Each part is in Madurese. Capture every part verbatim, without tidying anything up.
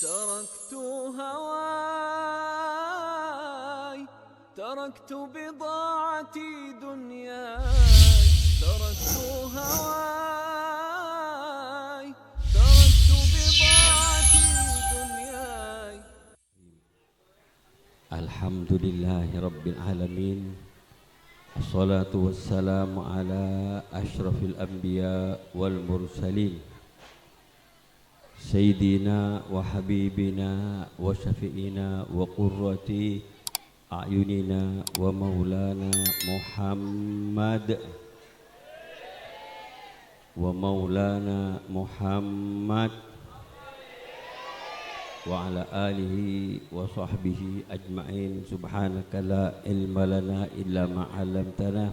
تركت هواي، تركت بضاعتي دنياي، تركت هواي، تركت بضاعتي دنياي. الحمد لله رب العالمين. الصلاة والسلام على أشرف الأنبياء والمرسلين. سيدنا وحبيبنا وشفيعنا وقرة أعيننا ومولانا محمد، ومولانا محمد، وعلى آله وصحبه أجمعين. سبحانك لا علم لنا إلا ما علمتنا،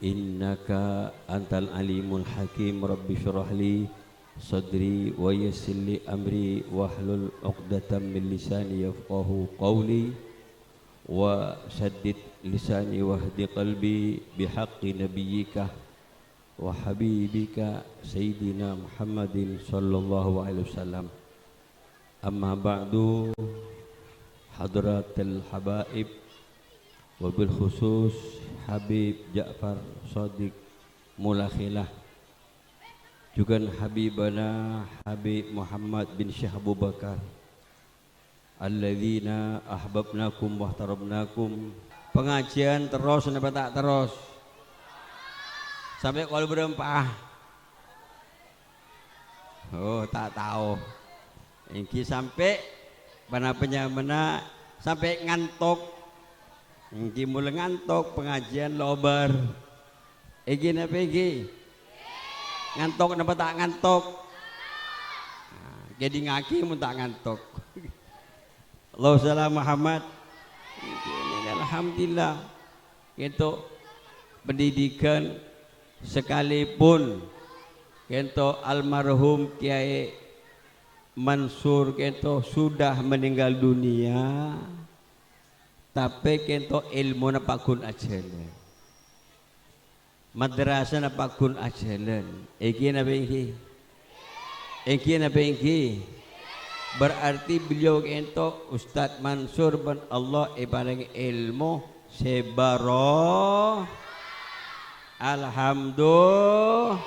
إنك أنت العليم الحكيم. رب اشرح لي صدري ويسر لي أمري واحلل عقدة من لساني يفقه قولي وسدد لساني واهد قلبي بحق نبيك وحبيبك سيدنا محمد صلى الله عليه وسلم. أما بعد، حضرات الحبائب، وبالخصوص Habib Ja'far Shadiq Mulakhila, jughân Habibana Habib Muhammad bin Syekh Abu Bakar, alladzina ahbabnakum wahtaramnakum. Pangajiyân terros napa ta' terros? Sampè' kol bârâmpa'a? Oh, ta' tao. Èngghi sampè' pana-, panyamanna sampè' ngantok. Èngghi mula ngantok, pangajiyân lobâr. Èngghi napa èngghi? Ngantok napa ta' ngantok? Nah, kèdingngaghi mon ta' ngantok. Allahumma shalli ala Muhammad. Èngghi, alhamdulillah. Ghento pendidikan sekalipun ghento almarhum Kiai Mansur ghento sudah meninggal dunia, tapè ghento èlmona paggun ajhâlân. Madrasana paggun ajhâlân. Èngghi napa èngghi? Èngghi napa èngghi? Berarti beliau ghento Ustadz Mansur bân Allah èparèngè èlmo sè baro-, Alhamdulillah.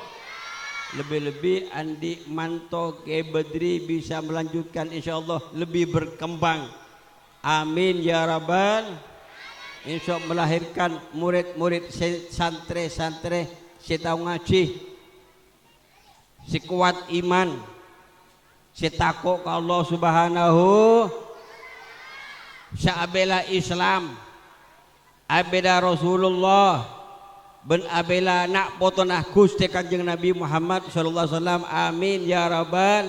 Lebbi-lebbi andi' manto Kè Badri bisa melanjutkan, insyaallah lebbi berkembang. Amin ya rabbal. Insya melahirkan murid-murid se-, santrè-santrè sè tao ngajhi, sè kowat iman, sè tako' ka Allah Subhanahu, sè abhilâ Islam, abhilâ Rasulullah, bân abhilâ na' potona Ghustè Kanjeng Nabi Muhammad sallallahu alaihi wasallam. Amin ya rabbal.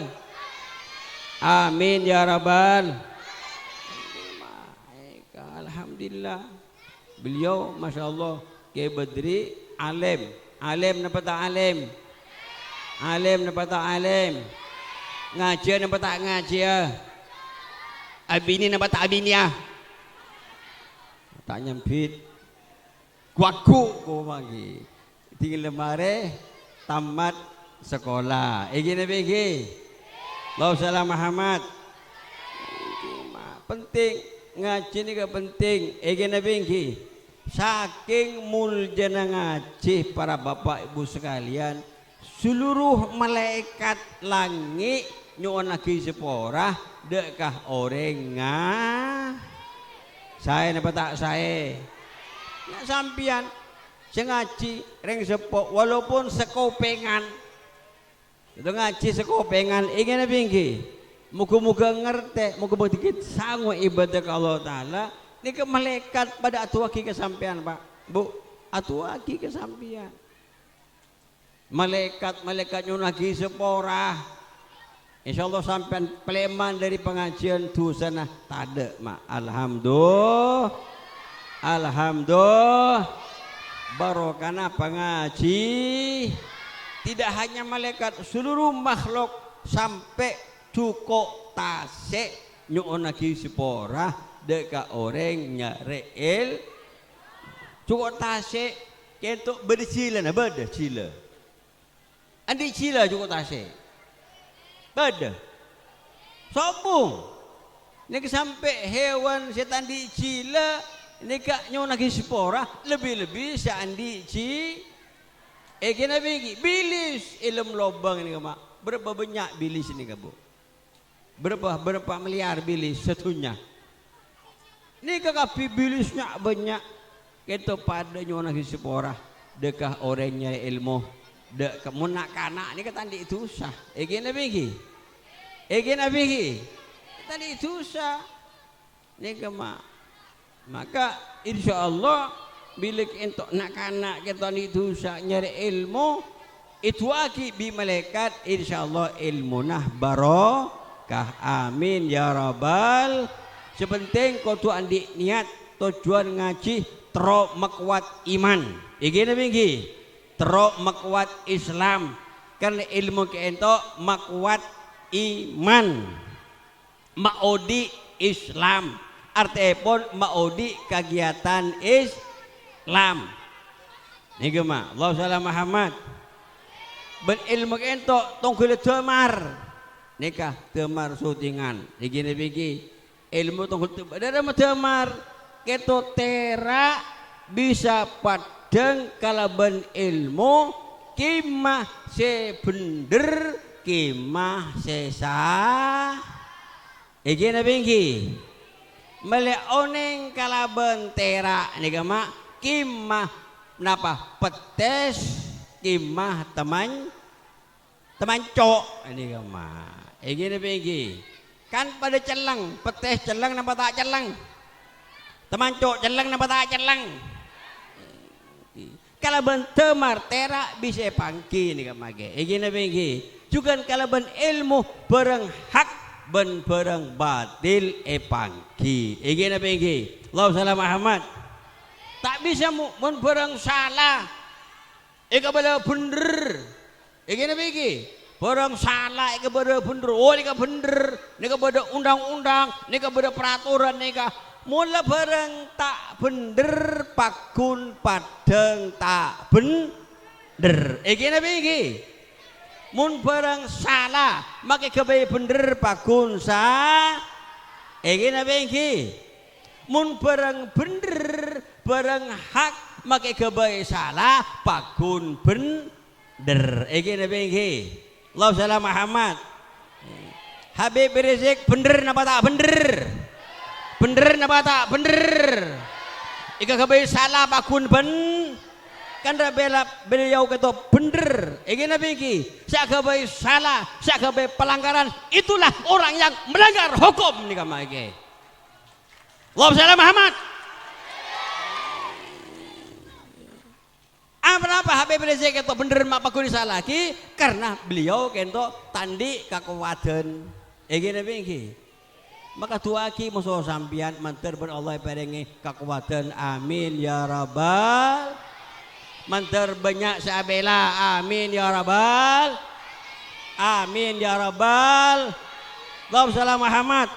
Amin ya rabbal. Alhamdulillah. Beliau, Masya Allah, Kè Badri, alim. Alim napa ta' alim? Alim napa ta' alim? Ngajhiyâ napa ta' ngajhiyâ? Abinè napa ta' abinèya? Ta' nyambit. Ghu-lagghu, koma ghi. Dingin lemare tamat sekolah. Èngghi napa èngghi? Allahumma shalli ala Muhammad. Penting. Ngajhi nèka penting. Èngghi napa èngghi? Saking muljâna ngajhi, para bapa' ibu sekalian, seluruh malaèkat langngè' nyo'onnaghi sapora dâ' ka orèng nga-, saè napa ta' saè? Na' sampèyan sè ngajhi, rèng seppo, walaupun sakopèngan. Itu ngajhi sakopèngan, èngghi napa èngghi? Moga-moga ngartè, moga-moga dikit sango ibadah ka Allah Ta'ala. Nèka malaèkat padâ adu'aaghi ka sampèyan, Pak. Bu, adu'aaghi ka sampèyan. Malaèkat-malaèkat nyo'onnaghi sapora. Insyaallah sampèyan palèman dâri pangajhiyân, dusana tadâ', Ma'. Alhamdulillah. Alhamdulillah. Barokana pangajhi. Tidak hanya malaèkat, seluruh makhluk sampè' jhuko' tasè' nyo'onnaghi sapora dâ' ka orèng nyarè èl-, jhuko' tasè' kento bâdâ jhilâna, bâdâ jhilâ. Andi' jhilâ jhuko' tasè'? Bâdâ. Sobung. Nèka sampè' hèwan sè ta' andi' jhilâ nèka nyonaghi sapora, lebbi-lebbi sè andi' jhi-, èghi napa èghi? Bilis è lem lobâng nèka, Ma'. Bârâmpa bânnya' bilis nèka, Bu? Bârâmpa, bârâmpa milyar bilis sadhunnya? Nèka kabbhi bilis nya-, bânnya'. Kènto padâ nyonaghi sapora dâ' ka orèng nyarè èlmo. Dâ' ka, mon na'-kana' nèka ta' andi' dhusa. Èghi napa èghi? Èghi napa èghi? Ta' andi' dhusa. Nèka, Ma'. Maka, insyaallah, bilâ kènto na'-kana' kènto andi' dhusa nyarè èlmo, èdu'aaghi bi' malaèkat, insyaallah èlmona barokah. Amin, ya rabbal. Sè pentèng kodhu andi' niyat, tojjhuwân ngajhi, terro makowat iman. Èghi napa èghi? Terro makowat Islam. Karna èlmo kènto makowat iman. Maodi' Islam. Artèèpon maodi' kagiatan Islam. Nèka, Ma'. Allahumma shalli ala Muhammad. Bân èlmo kènto tongghâllâ dâmar. Nèka, dâmar sotingan. Èghi napa èghi? Èlmo tongghâl dâ-, dâ-, dâ-, dâmar. Kènto tèra' bisa paddhâng kalabân èlmo, kèma sè bhendher, kèma sè sa-, Èghi napa èghi? Mèlè onèng kalabân tèra' nèka, Ma', kèma napa? Pettès, kèma temman-, temmanco' nèka, Ma'. Èghi napa èghi? Kan padâ celleng, pettès celleng napa ta' celleng? Temmanco' celleng napa ta' celleng? Kalabân dâmar tèra' bisa èpangghi nèka maghi. Èghi napa èghi? Jhughân kalabân èlmo bhârâng hak bân bhârâng batil èpangghi. Èghi napa èghi? Allahumma shalli ala Muhammad. Ta' bisa mo-, mon bhârâng sala èkabâlâ bhendher. Èghi napa èghi? Bhârâng sala èkabâlâ bhendher. Oh, nèka bhendher. Nèka bâdâ undang-undang, nèka bâdâ peraturan nèka. Mon la bhârâng ta' bhendher, paggun paddhâng ta' bhendher. Èghi napa èghi? Mon bhârâng sala, make ghâbây bhendher paggun sa-, èghi napa èghi? Mon bhârâng bhendher, bhârâng hak, make ghâbây sala, paggun bhen-, Der, èghi napa èghi? Allahumma shalli ala Muhammad. Habib Rizik bhendher napa ta' bhendher? Bhendher napa ta' bhendher? Èkagabay sala paggun bhen-, kan ra bela-, beliau kèto bhendher. Èghi napa èghi? Sè agabay sala, sè agabay pelanggaran, itulah orang yang melanggar hukum nèka ma'èghi. Allahumma shalli ala Muhammad. Arapa Habib Rizik kèto bhendher ma' paggun èsala'aghi? Karna beliau kèto ta' andi' kakowadhân. Èghi napa èghi? Maka du'aaghi moso sampèyan mandhâr bân Allah èparèngè kakowadhân. Amin ya rabbal. Mandhâr bânnya' sè abhilâ. Amin ya rabbal. Amin ya rabbal. Allahumma shalli ala Muhammad.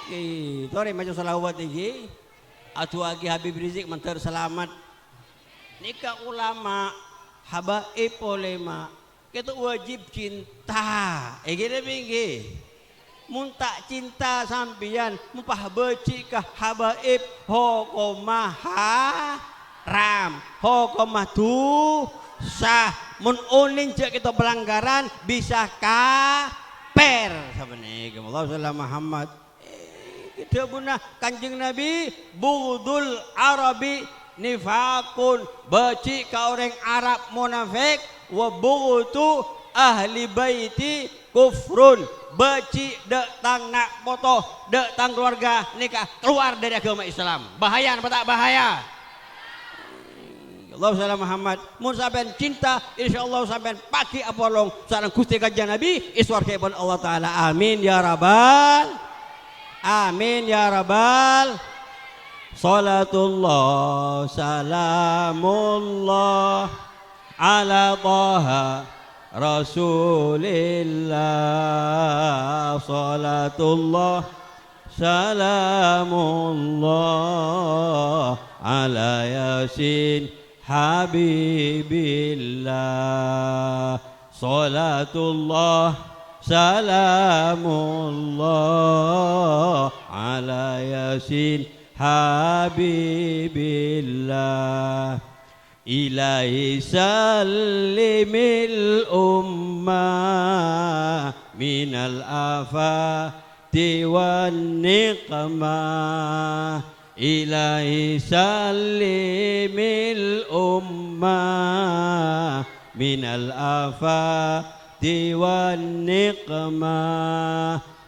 Èghi, torè maca shalawat èghi. Adu'aaghi Habib Rizik mandhâr salamet. Nèka ulama, habaib polè ma', kèto wajib cinta. Èghi napa èghi? Mon ta' cinta sampèyan, mopa bâji' ka habaib, hokomma haram, hokomma dhusa. Mon onèng jhâ' kèto pelanggaran, bisa kafir. Sapanèka, Allahumma shalli ala Muhammad. Eh, dhâbuna Kanjeng Nabi, "Bughdul Arabi nifaqun." Bâji' ka orèng Arab monafèk, "Wa bughdu ahli baiti kufrun." Bâji' dâ' tang na' poto, dâ' tang kalowarga nèka kalowar dâri aghâma Islam. Bahaya napa ta' bahaya? Allahumma shalli ala Muhammad. Mon sampèyan cinta, insyaallah sampèyan paghi' apolong sareng Ghustè Kanjeng Nabi è sowarghâèpon Allah Ta'ala. Amin ya rabbal. Amin ya rabbal. Shalatullah, salamullah ala Taha Rasulillah. Shalatullah, salamullah ala Yasin Habibillah. Shalatullah, سلام الله على ياسين حبيب الله. إلهي سلم الأمة من الآفات والنقمة. إلهي سلم الأمة من الآفات والنقمة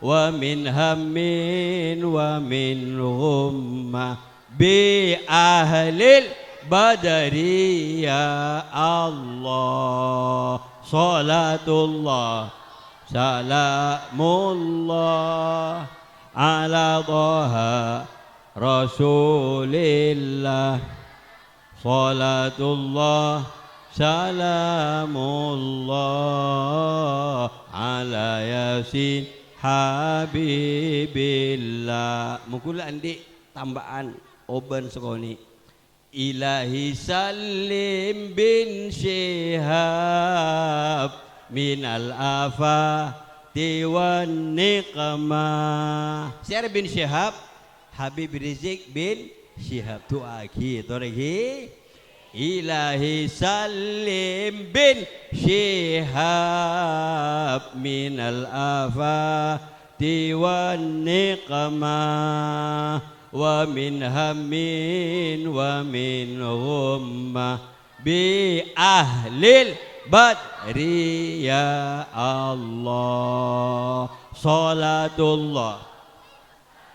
ومن هم ومن غمة بأهل البدر يا الله. صلاة الله سلام الله على طه رسول الله. صلاة الله سلام الله على ياسين حبيب الله. Mon kaulâ andi' tamba'an obân sakonè'. إلهي سلم بن شهاب من الآفات والنقمة. Sè arè bin Syihab? Habib Rizik bin Syihab. Du'aaghi, torè ghi. إلهي سلم بن شهاب من الآفات والنقمة ومن هم ومن غمة بأهل البدر يا الله. صلاة الله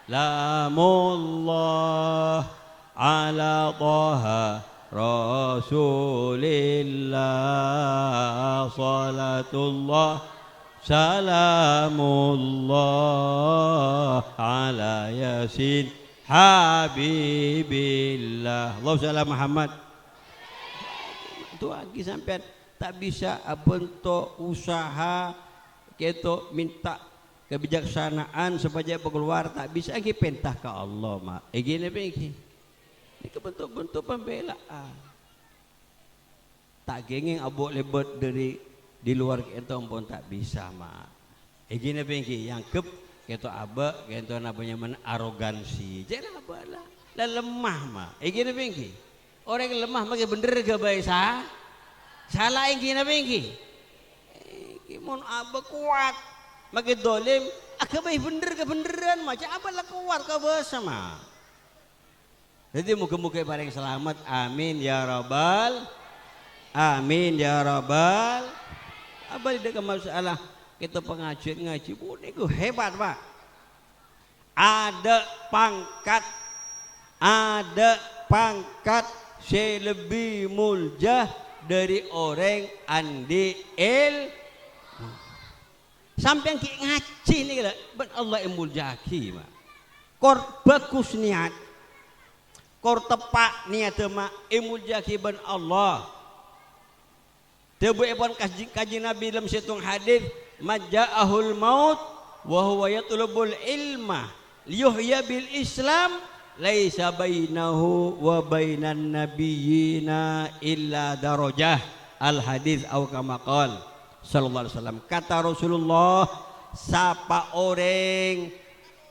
سلام الله على طه رسول الله. صلاة الله سلام الله على ياسين حبيب الله. اللهم صل على محمد. Du'aaghi sampèyan, ta' bisa abhânto usaha, kento minta kebijaksanaan sopajâ èpakalowar, ta' bisa, èngghi pènta ka Allah, Ma'. Èngghi napa èngghi? Nèka bhânto-bhânto pambhilâ'ân. Ta' kèngèng abâ' lèbât dâri di luar kento ampon ta' bisa, Ma'. Èngghi napa èngghi? Èangghep kento abâ', kento napa nyamana arogansi. Jhâ' abâ' la, la lemah, Ma'. Èngghi napa èngghi? Orèng lemah makè bhendher aghâbây sa-, sala èngghi napa èngghi? Èngghi mon abâ' kowat makè dholim, aghâbây bhendher kabhendherrân, Ma'. Jhâ' abâ' la kowat kabâsa, Ma'. Dhâddhi, moghâ-moghâ èparèng salamet. Amin, ya rabbal, amin, ya rabbal. Abâli dâ' ka masalah kento pangajiân ngajhi, bhunèka hebat, Pa'. Adâ' pangkat, adâ' pangkat sè lebbi molja dâri orèng andi' èl-, Sampèyan ghi' ngajhi nèka la, bân Allah èmolja'aghi, Ma'. Kor bhâghus niyat, kor teppa' niyaddhâ, Ma', èmolja'aghi bân Allah. Dhâbuèpon Kanjeng, Kanjeng Nabi dâlem sèttong hadis, "Man ja'ahul maut wa huwa yatlubul ilma liyuhya bil Islam, laisa bainahu wa bainan nabiyyina illa darajah." Al hadis, au kama qal, sallallahu alaihi wasallam. Kata Rasulullah, sapa orèng,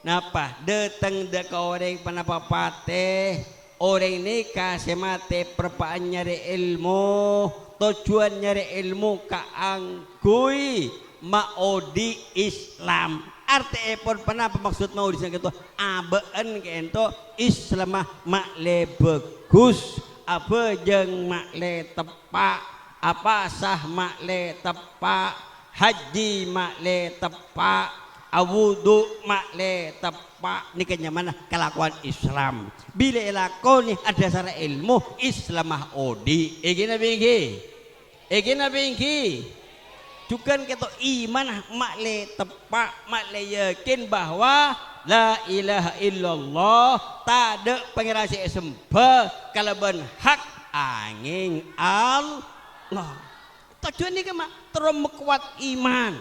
napa, dâteng dâ' ka orèng panapa patè, orèng nèka sè matè parappa'an nyarè èlmo, tojjhuwân nyarè èlmo kaangghuy maodi Islam. Artèèpon ponapa maksod maodi Islam kento? Abâ'na kento Islamma ma'lè bhâghus, abhâjâng ma'lè teppa', apasa ma'lè teppa', hajji ma'lè teppa', awudu ma'lè teppa'. Nèka nyamana kalakowan Islam. Bilâ èlakonè adhâsarra èlmo, Islamma odi'. Èngghi napa èngghi? Èngghi napa èngghi? Jhughân kento imanna ma'lè teppa', ma'lè yakin bahwa la ilaha illallah, tadâ' pangèran sè èsemba kalabân hak angèng Allah. Tojjhuwân nèka, Ma', terro makowat iman.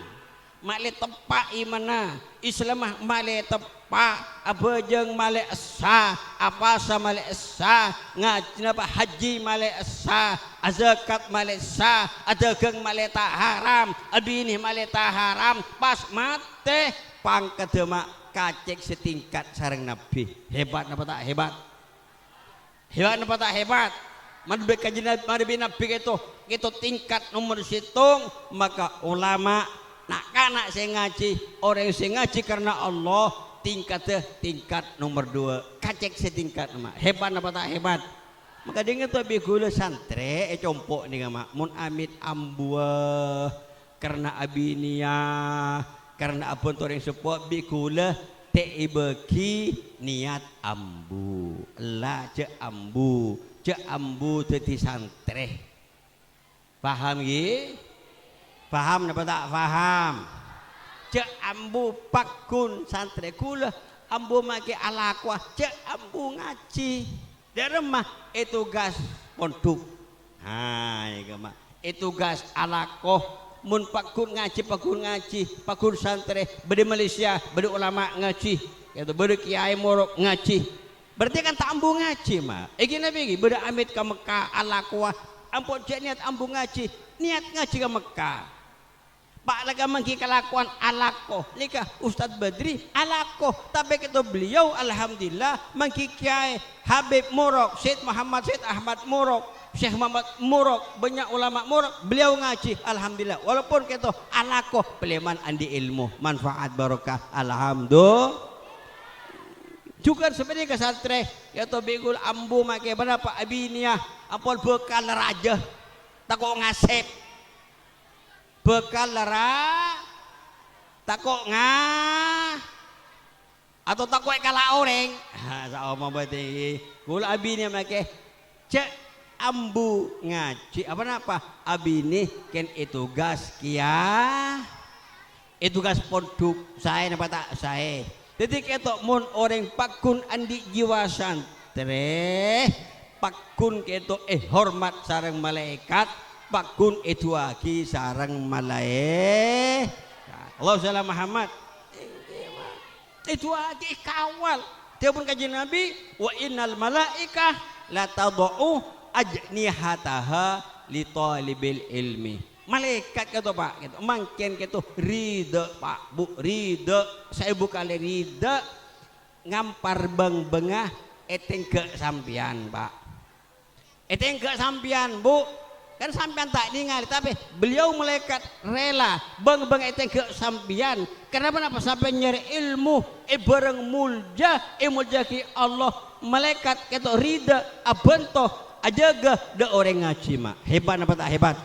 Malè teppa' imanna, Islamma malè teppa', abhâjâng malè essa, apasa malè essa, ngaj-, napa, hajji malè essa, azakat malè essa, adhâghâng malè ta' haram, abinè malè ta' haram, pas matè pangkaddhâ ma' kacèk sè tingkat sareng Nabbhi. Hebat napa ta' hebat? Hebat napa ta' hebat? Manabi kanjeng Nab-, manabi Nabbhi kèto, kèto tingkat nomer sèttong, maka olama, na'-kana' sè ngajhi, orèng sè ngajhi karna Allah, tingkaddhâ tingkat nomer duwâ', kacèk sè tingkat nomer. Hebat napa ta' hebat? Maka dhingèn to bi' ghulâ santrè è compo' nèka, ma', mon amit ambuwâ, karna abinèya, karna abhânto orèng seppo bi' ghulâ ta' èbâghi niyat ambu. Ella, jhâ' ambu, jhâ' ambu dhâddhi santrè. Paham, ghi? Paham napa ta' paham? Jhâ' ambu paggun santrè ghulâ, ambu makè alakowa, jhâ' ambu ngajhi. Dâ'remma ètugas pondhuk. Ha, èghâ, ma'. Ètugas alako. Mon paggun ngajhi, paggun ngajhi, paggun santrè, bâdâ Malaysia, bâdâ olama ngajhi, kèto bâdâ kèyaè morok ngajhi. Berarti kan ta' ambu ngajhi, ma'. Èghi napa èghi? Bâdâ amit ka Mekka, alakowa. Ampon jhâ' niyat ambu ngajhi, niyat ngajhi ka Mekka. Pa' la ka mangghi kalakowan alako. Nèka Ustadz Badri alako. Tapè kèto beliau, alhamdulillah, mangghi kèyaè Habib Morok, Said Muhammad Said Ahmad Morok, Syekh Muhammad Morok, bânnya' olama Morok, beliau ngajhi, alhamdulillah. Walaupun kèto alako, palèman andi' èlmo, manfaat, barokah, alhamdulillah. Jhughân sapanèka santrè, kèto bi' ghulâ ambu makè bârâmpa abinèya, ampon bhâkal rajâ, tako' ngasèp. Bhâkal lara-, tako' nga-, atau tako' èkala' orèng. Ha, saoma bâdâ, ghulâ abinè makè, jhâ' ambu ngajhi. Apa napa? Abinè kèng ètugas kèya-, ètugas pondhuk. Saè napa ta' saè? Dhâddhi kèto mon orèng paggun andi' jiwa santrè, paggun kèto èhormat sareng malaèkat, paggun èdu'aaghi sareng malaèkat. Allahumma shalli ala Muhammad. Èdu'aaghi, èkawal. Dhâbuna Kanjeng Nabi, "Wa innal malaika la tadha'u ajnihataha li thalibil ilmi." Malaèkat kèto, Pa', kèto. Mangkèn kèto ridha, Pa', Bu, ridha. Saèbu kalè ridha. Ngampar bâng-bângnga ètèngghâ' sampèyan, Pa'. Ètèngghâ' sampèyan, Bu. Kan sampèyan ta' nèngalè, tapè beliau malaèkat rela bâng-bâng ètèngghâ' sampèyan. Kenapa? Napa? Sampèyan nyarè èlmo, èbârâng molja, èmoljaaghi Allah. Malaèkat kèto ridha, abhânto, ajâgâ dâ' orèng ngajhi, Ma'. Hebat napa ta' hebat?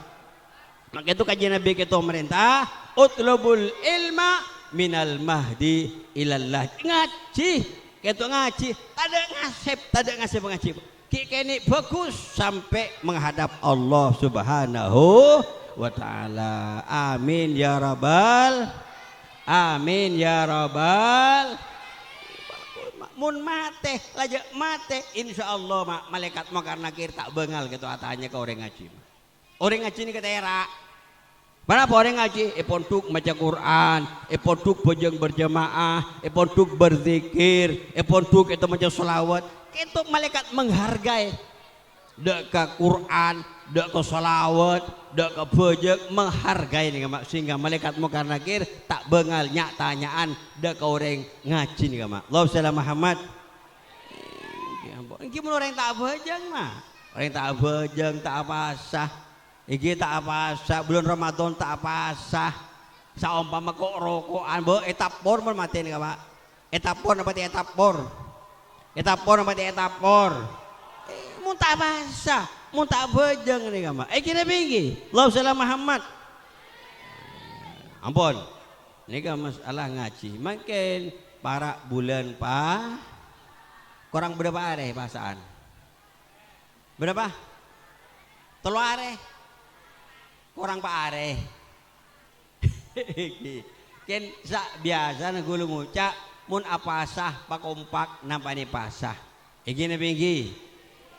Maka kèto Kanjeng Nabi kèto marènta, "Utlubul ilma minal mahdi ilal lahdi." Ngajhi, kèto ngajhi, tadâ' ngasèp, tadâ' ngasèp ngajhi. Ghi' kènè' bhâghus sampè' menghadap Allah Subhanahu wa Ta'ala. Amin ya rabbal, amin ya rabbal. Mon matè, la jhâ' matè, insyaallah, ma-, malaèkat Mungkar Nakir ta' bângal kèto atanya ka orèng ngajhi. Orèng ngajhi nèka tèra'. Ponapa orèng ngajhi? È pondhuk maca Qur'an, è pondhuk bhâjâng berjamaah, è pondhuk berzikir, è pondhuk kèto maca shalawat. Kèto malaèkat menghargai. Dâ' ka Qur'an, dâ' ka shalawat, dâ' ka bhâjâng, menghargai nèka, ma-, sehingga malaèkat Mungkar Nakir ta' bângal nya'-tanya'an dâ' ka orèng ngajhi nèka, ma-. Allahumma shalli ala Muhammad. Èngghi, ampon. Èngghi mon orèng ta' abhâjâng, ma'. Orèng ta' abhâjâng, ta' apasa. Èngghi ta' apasa, bulân Ramadan ta' apasa. Saompama ko'-roko'an, bâ, ètapor mon matè nèka, Pa'. Ètapor napa ta' ètapor? Ètapor napa ta' ètapor? Eh, mon ta' apasa, mon ta' abhâjâng nèka, Pa'. Èngghi napa èngghi? Allahumma shalli ala Muhammad. Ampon. Nèka masalah ngajhi. Mangkèn para' bulân, Pa'. Korang bârâmpa arè pasa'an? Bârâmpa? Tello arè? Korang pa arè? Kèng sa-, biyasana ghulâ ngoca', mon apasa pakompak nampa'è pasa. Èngghi napa èngghi?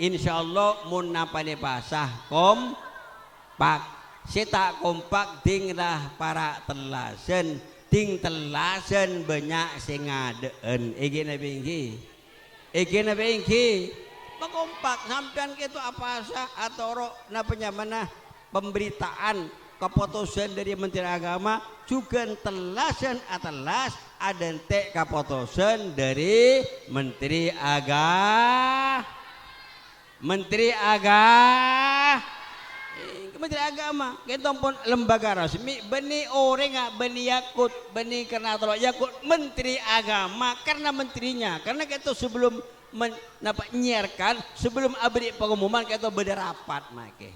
Insyaallah mon nampa'è pasa kompak. Sè ta' kompak ding la para' tellasan, ding tellasan bânnya' sè ngadâ'ân. Èngghi napa èngghi? Èngghi napa èngghi? Makompak, sampèyan kèto apowasa atoro' napa nyamana pemberitaan kapotosan dâri Menteri Agama, jhughân tellasan atellas adhânte' kapotosan dâri Menteri Aga-, Menteri Aga-, eh, Menteri Agama, kèto pon lembaga resmi, bânnè orèngnga, bânnè Yakut, bânnè karna tolo Yakut, Menteri Agama, karena menterinya, karena kèto sebelum men-, napa, nyiarkan, sebelum aberri' pengumuman, kèto bâdâ rapat, makè.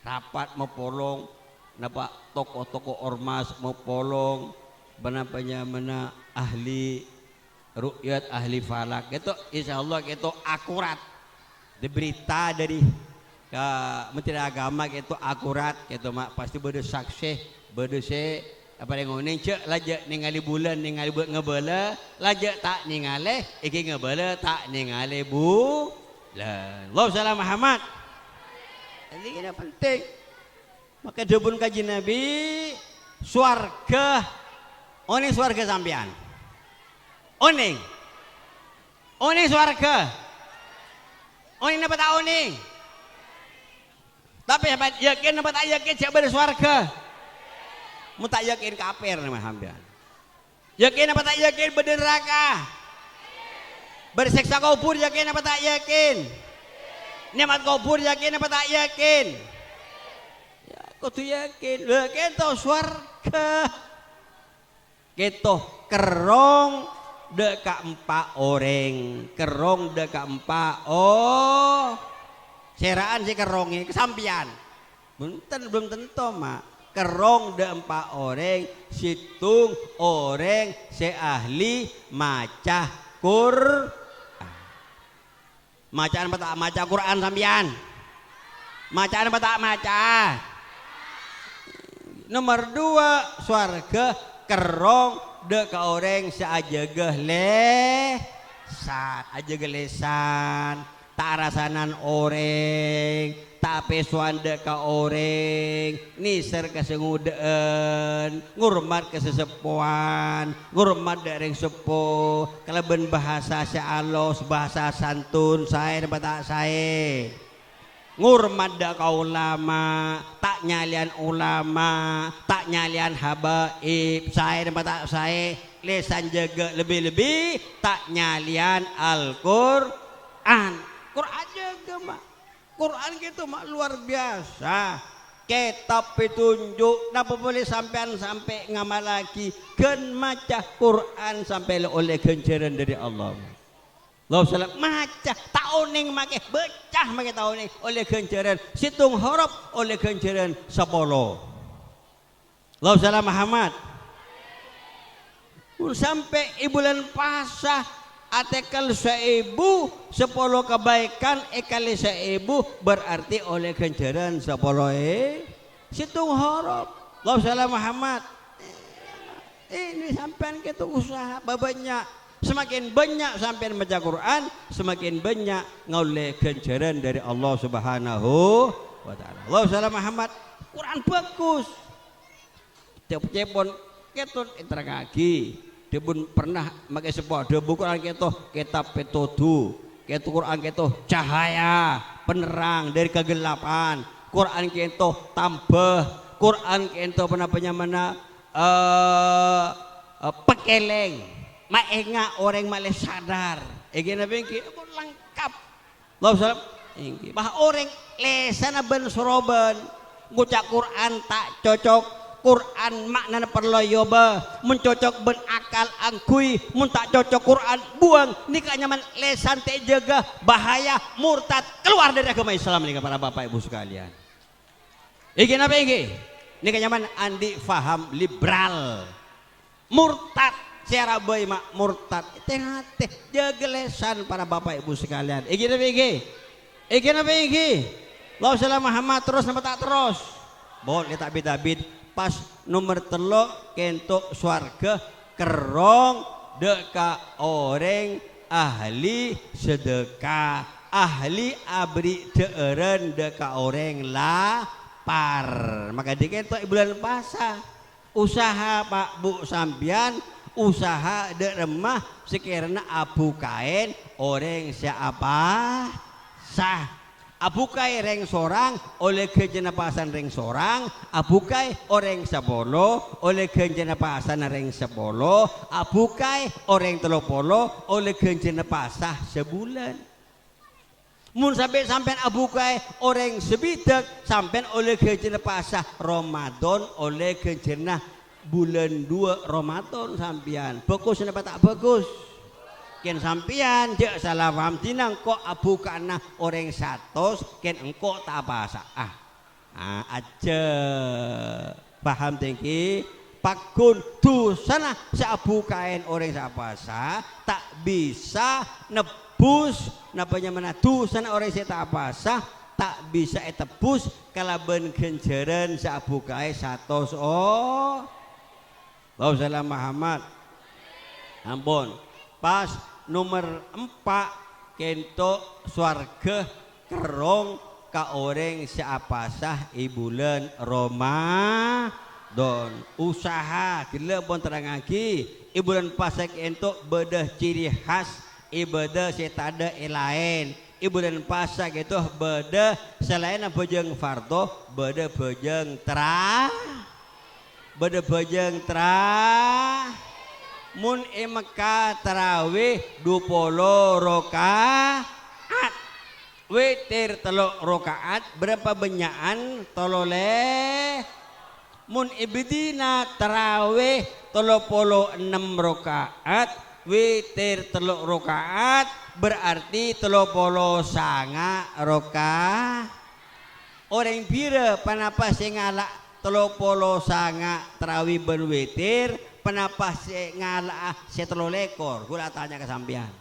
Rapat mapolong, napa, tokoh-tokoh ormas mapolong, bân apa nyamana ahli ru'yat, ahli falak. Kèto, insyaallah kèto akurat. Dâ-, berita dâri ka Menteri Agama kèto akurat, kèto, ma', pasti bâdâ saksè, bâdâ sè apa rè ngonèng, jhâ' la jhâ' nèngalè bulân, nèngalè bu-, ngabâlâ, la jhâ' ta' nèngalè, èngghi ngabâlâ ta' nèngalè bulân. Allahumma shalli ala Muhammad. Jadi ini penting. Maka dhâbuna Kanjeng Nabi, sowarghâ, onèng sowarghâ sampèyan? Onèng? Onèng sowarghâ? Onèng napa ta' onèng? Tapè sampèyan yakin napa ta' yakin jhâ' bâdâ sowarghâ? Mon ta' yakin, kapèr nèka sampèyan. Yakin apa ta' yakin bâdâ naraka? Bâdâ sèksa kobhur, yakin apa ta' yakin? Nè'mat kobhur, yakin apa ta' yakin? Ya, kodhu yakin. Lha, kèto sowarghâ. Kèto kerrong dâ' ka empa' orèng. Kerrong dâ' ka empa', oh. Sèra'an sè kerrongè, sampèyan. Bhunten, belum tentu, ma'. Kerrong dâ' empa' orèng, sèttong orèng sè ahli maca Qur'an. Maca'an apa ta' maca Qur'an sampèyan? Maca'an apa ta' maca? Nomer dua, sowarghâ kerrong dâ' ka orèng sè ajâgâ lèsan, ajâgâ lèsan. Ta' arasanan orèng, ta' apèsowan dâ' ka orèng, nèser ka sè ngodâ'ân, ngormat ka sè seppowan, ngormat dâ' rèng seppo, kalabân bhâsa sè alos, bhâsa santun, saè napa ta' saè? Ngormat dâ' ka ulama, ta' nyalèyan ulama, ta' nyalèyan habaib, saè napa ta' saè? Lèsan jâgâ lebbi-lebbi, ta' nyalèyan Al-Qur'an. Qur'an jâgâ, ma'. Qur'an kèto, ma', luar biasa. Kètab petunjuk, napa polè sampèyan sampè' ngamallaghi, ghân maca Qur'an sampè' la ollè ghânjhârân dâri Allah. Allahumma shalli, maca, ta' onèng makè, bâca makè ta' onèng, ollè ghânjhârân, sèttong horop, ollè ghânjhârân sapolo. Allahumma shalli ala Muhammad. Mon sampè' è bulân Pasa, atèkel saèbu, sapolo kabaikan èkalè saèbu, berarti ollè ghânjhârân sapolo è-, sèttong horop. Allahumma shalli ala Muhammad. Ini sampèyan kèto usaha bâbânnya'. Semakin bânnya' sampèyan maca Qur'an, semakin bânnya' ngaollè ghânjhârân dâri Allah Subhanahu wa Ta'ala. Allahumma shalli ala Muhammad. Qur'an bhâghus. Cep-, cepon kèto èterrangngaghi. Dhâbuna pernah makè seppo, dhâbu Qur'an kèto kètab pètodhu. Kèto Qur'an kèto cahaya, penerang dâri kagellapan. Qur'an kèto tambâ. Qur'an kèto ponapa nyamana, eh, eh, pakèlèng. Maènga' orèng malè sadar. Èngghi napa èngghi? Ampon lengkap. Allahumma shalli. Èngghi. Bâ orèng lèsanna bân-sorobân, ngoca' Qur'an ta' cocok, Qur'an ma'nana parlo èobâ, mon cocok bân akal angghuy, mon ta' cocok Qur'an buwâng, nèka nyamana lèsan ta' èjâgâ, bahaya, murtad, kalowar dâri aghâma Islam nèka para bapa' ibu sakalèyan. Èngghi napa èngghi? Nèka nyamana andi' faham liberal. Murtad, sè arabâi ma' murtad. Tè-ngatè, jâgâ lèsan para bapa' ibu sakalèyan. Èngghi napa èngghi? Èngghi napa èngghi? Allahumma shalli ala Muhammad, terros napa ta' terros? Boleh ta' bit-abit. Pas nomer tello', kènto' sowarghâ kerrong dâ' ka orèng ahli sedekah, ahli aberri' dhâ'ârân dâ' ka orèng la-, par. Maka dikento è bulân pasa. Usaha, Pa', Bu', sampèyan, usaha dâ' remma sakèrana abhukaè orèng sè apasa. Abhukaè rèng sorang, ollè ghânjhârânna pasana rèng sorang. Abhukaè orèng sapolo, ollè ghânjhârânna pasana rèng sapolo. Abhukaè orèng tello polo, ollè ghânjhârânna pasa sabulân. Mon sampè' sampèyan abhukaè orèng sabidhâk, sampèyan ollè ghânjhârânna pasa Ramadan, ollè ghânjhârânna bulân duwâ' Ramadan sampèyan. Bhâghus napa ta' bhâghus? Kèng sampèyan jhâ' sala paham, dina engko' abhuka'anna orèng satos, kèng engko' ta' apasa'a. Ah, ajjhâ'. Paham, tèngghi? Pagghun dhusana sè abhukaè orèng sè apasa ta' bisa nebbhus, napa nyamana dhusana orèng sè ta' apasa ta' bisa ètebbhus kalabân ghânjhârân sè abhukaè satos o-, Allahumma shalli ala Muhammad. Ampon. Pas nomer empa', kento sowarghâ kerrong ka orèng sè apasa è bulân Ramadan. Usaha, ghellâ' pon terrangngaghi, è bulân pasa kento bâdâ ciri khas ibadah sè tadâ' è laèn. È bulân pasa kento bâdâ salaènna bhâjâng fardhu, bâdâ bhâjâng tra-, bâdâ bhâjâng tra-, mon è Mekka tarawih dupolo raka'at, witir tello' raka'at, bârâmpa bânnya'an? Tello lè-, Mon è Madinah tarawih tello polo ennem raka'at, witir tello' raka'at, berarti tello polo sanga' raka-, orèng bira ponapa sè ngala' tello polo sanga' tarawih bân witir, ponapa sè ngala'a sè tello lèkor? Kaulâ atanya ka sampèyan.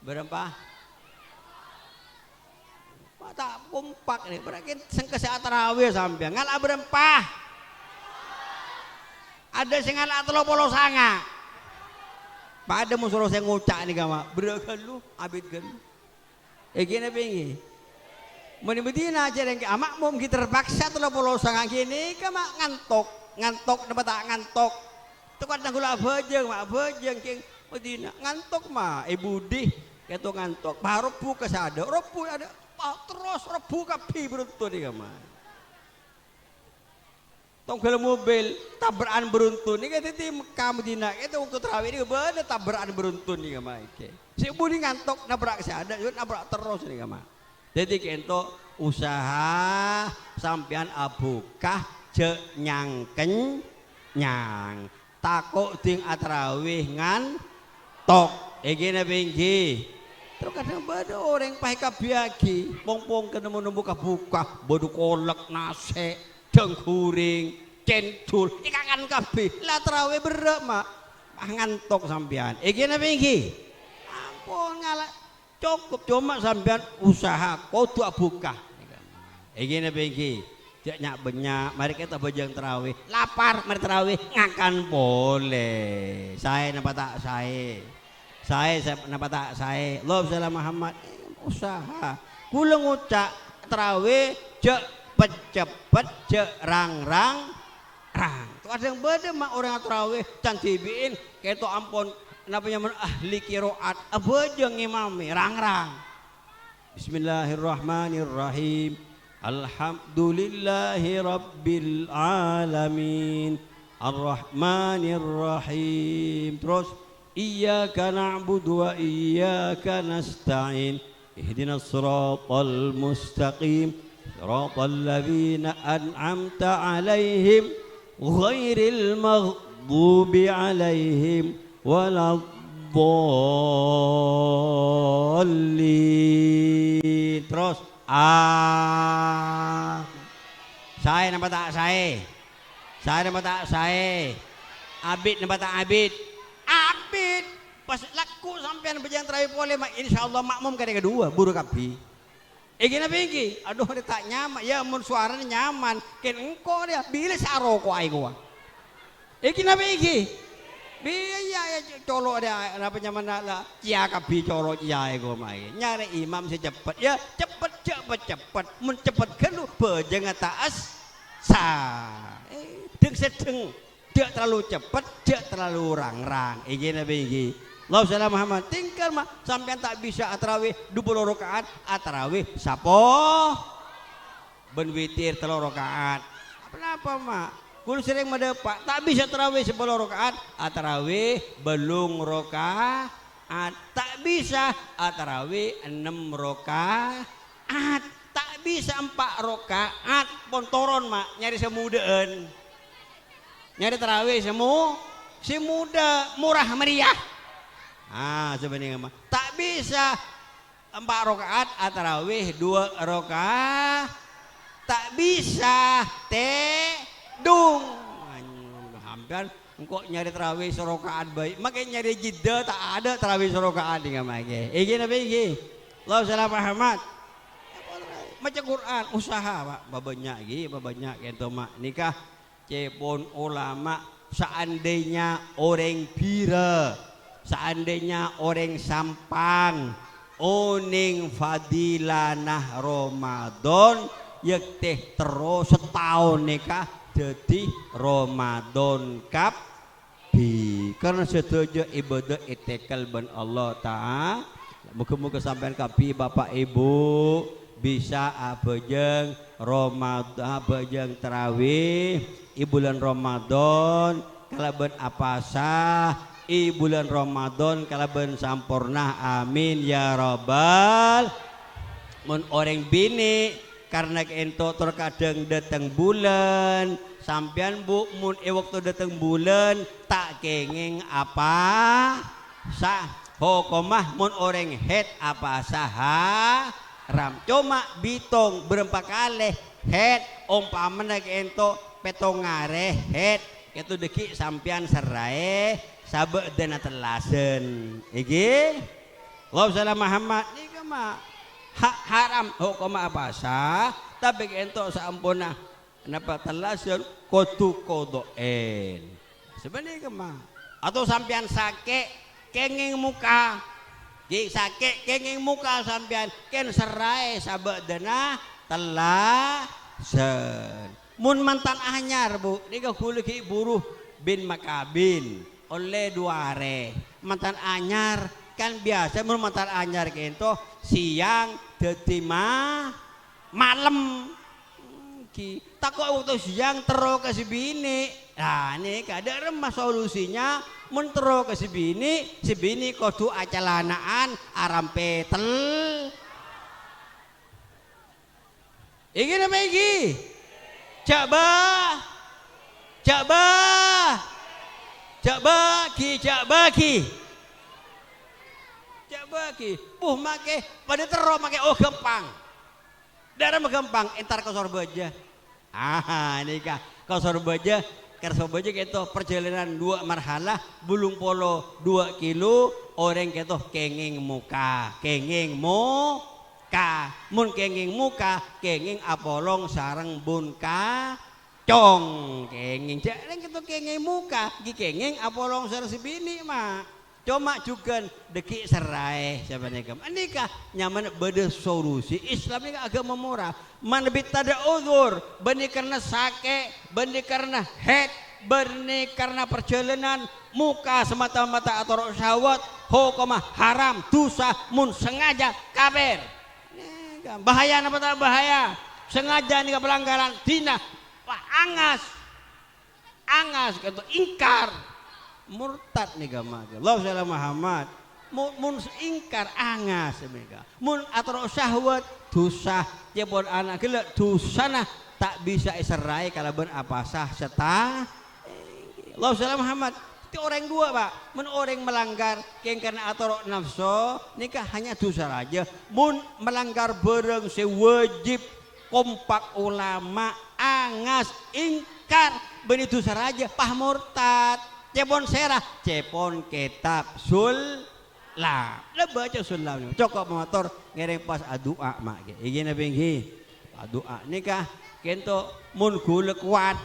Bârâmpa? Ma' ta' kompak nè, berarti sengka sè atarawè sampèyan. Ngala' bârâmpa? Adâ' sè ngala' tello polo sanga'. Padâ mon soro sè ngoca' nèka, Ma'. Bârâ ghâllu, abit ghâllu. Èngghi napa èngghi? Mon è Madinah jârèng ghi' ama'mum ghi' terpaksa tello polo sanga' ghi' nèka, Ma', ngantok. Ngantok napa ta' ngantok? Tèko kadhâng kaulâ abhâjâng, Ma', abhâjâng kèng Madinah. Ngantok, Ma', è budi. Kèto ngantok. Bâ' robbhu ka sè adâ'. Robbhu adâ'. Wah, terros robbhu kabbhi bâruntun nèka, Ma'. Tongghâl mobil, tabra'an bâruntun nèka dhâddhi Mekka Madinah kèto bâkto tarawè nèka bâdâ tabra'an bâruntun nèka, Ma', èngghi. Sè budi ngantok nabrak sè adâ', nabrak terros nèka, Ma'. Dhâddhi kènto usaha sampèyan abhuka jhâ' nyang-kennyang. Tako' dhing atarawè ngantok. Èngghi napa èngghi? Terro kadhâng bâdâ orèng pas èkabbhiyâghi, pong-pong kènè mon-, nemmo ka bhuka, bâdâ kolak, nasè', dhâng ghuring, cendhul, èkakan kabbhi. La tarawè berrâ', Ma'. Pas ngantok sampèyan. Èngghi napa èngghi? Ampon ngala'. Cokop, coma sampèyan usaha kodhu abhuka. Èngghi napa èngghi? Jhâ' nya'-bânnya', marè kèto abhâjâng tarawè. Lapar, marè tarawè, ngakan polè. Saè napa ta' saè? Saè, saè napa ta' saè? Allahumma shalli ala Muhammad. Usaha. Kaulâ ngoca', tarawè jhâ' pet-cepet, jhâ' rang-rang. Rang. Kadhâng bâdâ, Ma', orèng atarawè can dhibi'in, kèto ampon, napa nyamana ahli qiraat, abhâjâng ngimami, rang-rang. Bismillahirrahmanirrahim. Alhamdulillahi rabbil alamin. Arrahmanirrahim. Terros, iyyaka na'budu wa iyyaka nasta'in. Ihdinas siratal mustaqim. Siratal ladzina an'amta 'alaihim ghairil maghdubi 'alaihim waladdallin. Terros, a-, saè napa ta' saè? Saè napa ta' saè? Abit napa ta' abit? Abit. Pas lagghu' sampèyan abhâjâng tarawè polè, Ma', insyaallah ma'mum karè kaduwâ, buru kabbhi. Èngghi napa èngghi? Adhu, rè ta' nyaman. Yâ, mon sowarana nyaman, kèng engko' rèya bilâ sè aroko'aè kowa. Èngghi napa èngghi? Iyâ, iyâ, iyâ, colo' rèya, napa nyamana la, cèya kabbhi colo' cèya è koma è. Nyarè imam sè ceppet, yâ, ceppet, ceppet, ceppet. Mon ceppet ghâllu, bhâjângnga ta' essa. Eh, dhâng-seddhâng. Jhâ' terlalu ceppet, jhâ' terlalu rang-rang. Èngghi napa èngghi? Allahumma shalli ala Muhammad. Tinggal ma', sampèyan ta' bisa atarawih dua puluh rakaat, atarawih sapo-, bân witir tello' rakaat. Ponapa, ma'? Kaulâ serrèng madâpa', ta' bisa tarawih sapolo rakaat, atarawih bâllung rakaat. Ta' bisa atarawih ennem rakaat. Ta' bisa empa' rakaat, pon toron, ma', nyarè sè modâ'ân. Nyarè tarawih sè mo-, sè modâ, mora meriah. Ah, sapanèka, ma'. Ta' bisa empa' rakaat atarawih dua rakaat. Ta' bisa tèdung. Sampèyan engko' nyarè tarawih sarakaat bhâi. Makè nyarè jidda ta' adâ' tarawih sarakaat nèka makè. Èngghi napa èngghi? Allahumma shalli ala Muhammad. Maca Qur'an, usaha, Pak. Pabânnya' ghi, pabânnya' kento ma' nèka. Ca'èpon olama, saandainya orèng Bira, saandainya orèng Sampang onèng fadilana Ramadan, yâ tè terro sataon nèka dhâddhi Ramadan kabbhi. Karna sadhâjâ ibadah ètèkel bân Allah Ta'ala. Moghâ-moghâ sampèyan kabbhi, Bapak Ibu, bisa abhâjâng Ramad-, abhâjâng tarawih è bulân Ramadan kalabân apasa, è bulân Ramadan kalabân samporna. Amin, ya rabbal. Mon orèng binè', karna kento terkadang dâteng bulân, sampèyan, Bu, mon è bâkto dâteng bulân, ta' kèngèng apasa. Hokomma mon orèng haid apasa haram. Coma bitong bârâmpa kalè haid, ompamana kento pètto arè haid, kento dâggi' sampèyan serraè sabâ'dâna tellasân. Èngghi? Allahumma shalli ala Muhammad. Nèka ma' ha-, haram hokomma apasa, tapè kento saamponna napa tellasân kodhu qodha'èn. Sapanèka ma'. Atau sampèyan sakè', kèngèng moka. Ghi sakè', kèngèng moka sampèyan, kèng serraè sabâ'dâna tellasân. Mon mantan anyar, Bu, nèka ghulâ ghi' buru bin makabin, ollè dua arè. Mantan anyar, kan biyasa mon mantan anyar kento sèyang dhâddhi ma-, malem. Èngghi, tako' bâkto sèyang terro ka sè binè'. Lah, nèka dâ' remma solusinya, mon terro ka sè binè', sè binè' kodhu acalana'an, arampè tel-, Èngghi napa èngghi? Jhâ' bâ-, jhâ' bâ-, jhâ' bâghi, jhâ' bâghi. Jhâ' bâghi. Buh, makè, padâ terro makè, oh, ghâmpang. Dâ' remma ghâmpang, entar ka Sorbhâjâ. Aha, nèka ka Sorbhâjâ, ka Sorbhâjâ kento parjhâlânan dua marhalah, bâllung polo dua kilo, orèng kento kèngèng moka, kèngèng mo-, ka. Mon kèngèng moka, kèngèng apolong sareng bun kacong. Kèngèng, jhâ' rèng kento kèngèng moka, ghi kèngèng apolong sareng sè binè', ma'. Coma jhughân dâggi' serraè, sapanèka. Anèka nyamana bâdâ solusi. Islam nèka aghâma mora. Manabi tadâ' udzur, bânnè karna sakè', bânnè karna haid, bânnè karna parjhâlânan, moka semata-mata atoro' syahwat, hokomma haram, dhusa, mon sengaja, kafir. Nèka bahaya napa ta' bahaya? Sengaja nèka pelanggaran dina, pa-, angas. Angas kento ingkar. Murtad nèka ma'. Allahumma shalli ala Muhammad. Mu-, mun ingkar angas nèka. Mun atoro' syahwat, dhusa. Ca'èpon ana' ghellâ' dhusana ta' bisa èserraè kalabân apasa sè ta-, Allahumma shalli ala Muhammad. Ti orèng duwâ', Pak. Mun orèng melanggar kèng karna atoro' nafsu, nèka hanya dhusa rajâ. Mon melanggar bârâng sè wajib, kompak ulama, angas, ingkar, bânnè dhusa rajâ, pas murtad. Ca'èpon sèra, ca'èpon kètab Sul-, la, la bâca Sullam. Cokop mator, ngèrèng pas adu'a, ma', ghi. Èngghi napa èngghi? Adu'a nèka, kento, mon ghulâ kowat.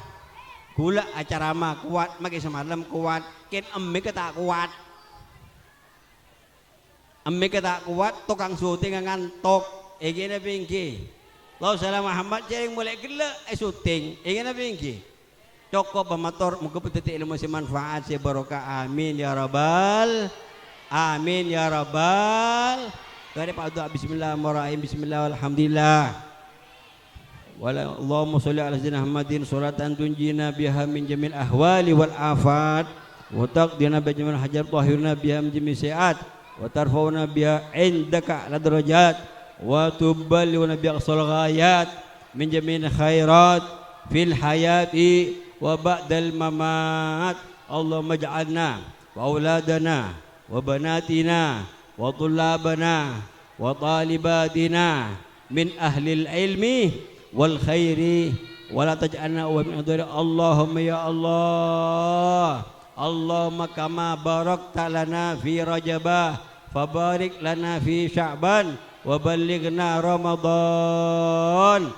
Ghulâ acarama kowat, maghi samalem kowat, kèng emmèka ta' kowat. Emmèka ta' kowat, tokang sotingnga ngantok. Èngghi napa èngghi? Allahumma shalli ala Muhammad, jhârèng molè ghellâ' èsoting. Èngghi napa èngghi? Cokop bâ mator, moghâ bâdâ dhâddhi èlmo sè manfaat, sè barokah. Amin ya rabbal, amin ya rabbal. Mari, Pak, doa bismillahirrahmanirrahim. Bismillah, walhamdulillah. Wala-, Allahumma sholli ala sayyidina Muhammadin sholatan tunjina biha min jami'il ahwali wal afat, wa taqdina biha jami'il hajat, wa tahhiruna biha min jami'is sayyi'at, wa tarfa'una biha indaka a'la darajat, wa tuballighuna biha aqsal ghayat min jami'il khairat fil hayati wa ba'dal mamat. Allahumma ij'alna wa auladana wa banatina wa tullabana wa talibatina min ahlil ilmi wal khairi, wa la taj'alna wa min adhari. Allahumma ya Allah, Allahumma kama barakta lana fi Rajaba, fabarik lana fi Sya'ban, wa ballighna Ramadan.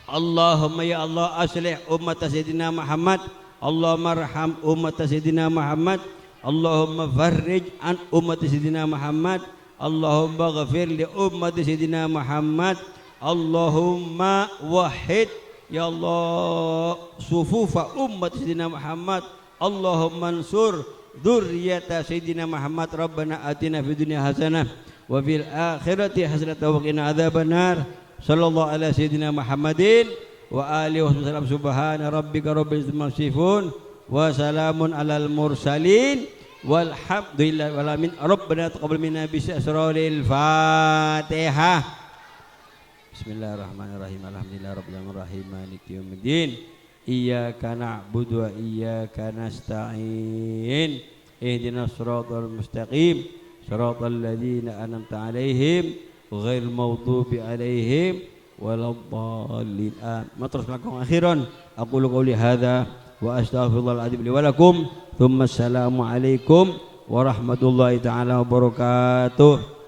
Allahumma ya Allah, aslih ummata Sayyidina Muhammad. Allahumma arham ummata Sayyidina Muhammad. Allahumma farrij an ummati Sayyidina Muhammad. Allahumma ghafir li ummati Sayyidina Muhammad. Allahumma wahhid, ya Allah, sufufa ummati Sayyidina Muhammad. Allahumma ansur dzurriyyata Sayyidina Muhammad. Rabbana atina fid dunya hasanah wa fil akhirati hasanatan wa qina adzabannar. Sallallahu ala sayyidina Muhammadin wa alihi wa sallam. Subhana rabbika rabbil izzati amma yasifun. Wa salamun alal mursalin. Walhamdulillahi rabbil alamin. Rabbana taqabbal minna bi asraril Fatihah. Bismillahirrahmanirrahim. Alhamdulillahirabbil alamin. Arrahmanirrahim. Maliki yaumiddin. Iyyaka na'budu wa iyyaka nasta'in. Ihdinas siratal mustaqim. Siratal ladzina an'amta 'alaihim, ghairil maghdubi 'alaihim waladdallin. Am-, matur langkong akhiran. Aqulu qauli hadza wa astaghfirullahal adzim li wa lakum. Tsumma assalamu alaikum warahmatullahi taala wabarakatuh.